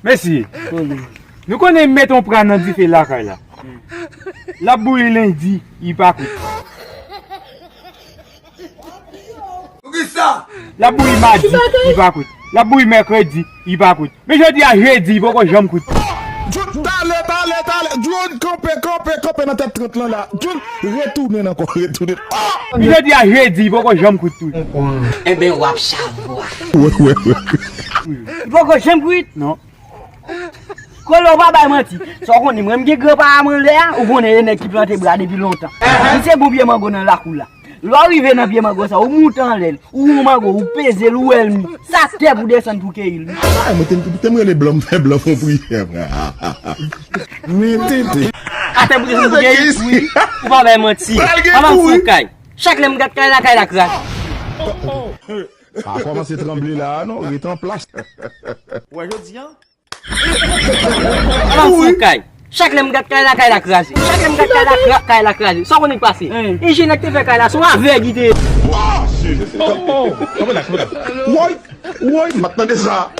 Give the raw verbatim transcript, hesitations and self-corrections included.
Mesye, nou konnen met on pran nan dife lakay la. L ap bouyi lendi, li pa kwit. Poukisa? L ap bouyi madi, li pa kwit. L ap bouyi mèkredi, li pa kwit. Men jodi a jedi, li poko janm kwit. Talè, talè, talè. John, kanpe, kanpe, kanpe nan tèt trant lan la. John, retounen ankò, retounen. Men jodi a jedi, li poko janm kwit tou. Enben, w ap chavwa. Wi, wi, wi. Li poko janm kwit? Non. Kolo, w pa bay manti. Sa w konnen, mwen, m gen granpa a mwen lè a, ou konnen e nèg ki plante bra depi lontan. Li se bon pye mango nan lakou la. Lè w rive nan pye mango sa, ou moute anlè l, ou wè mango, ou peze l, ou wè l mi. Sa tè pou desann pou keyi l. Ay, mwen te, te m rele blan, m fè blan fon priyè, frè. Men tete. Atè pou desann pou keyi l, wi. Ou pa bay manti. Pral gen kou, wi. Kay. Chak lè m gad kay la, kay la kraze. Pa kòmanse tranble la, non, ret an plas. Ou wè jodi a? Ala m fou kay. Chak lè m gad kay la, kay la kraze. Chak lè m gad kay la, kra- kay la kraze. Sa w konnen k pase? Enjenyè k te fè kay la, se yon avèg li te ye. Woy, woy, m ap tande sa.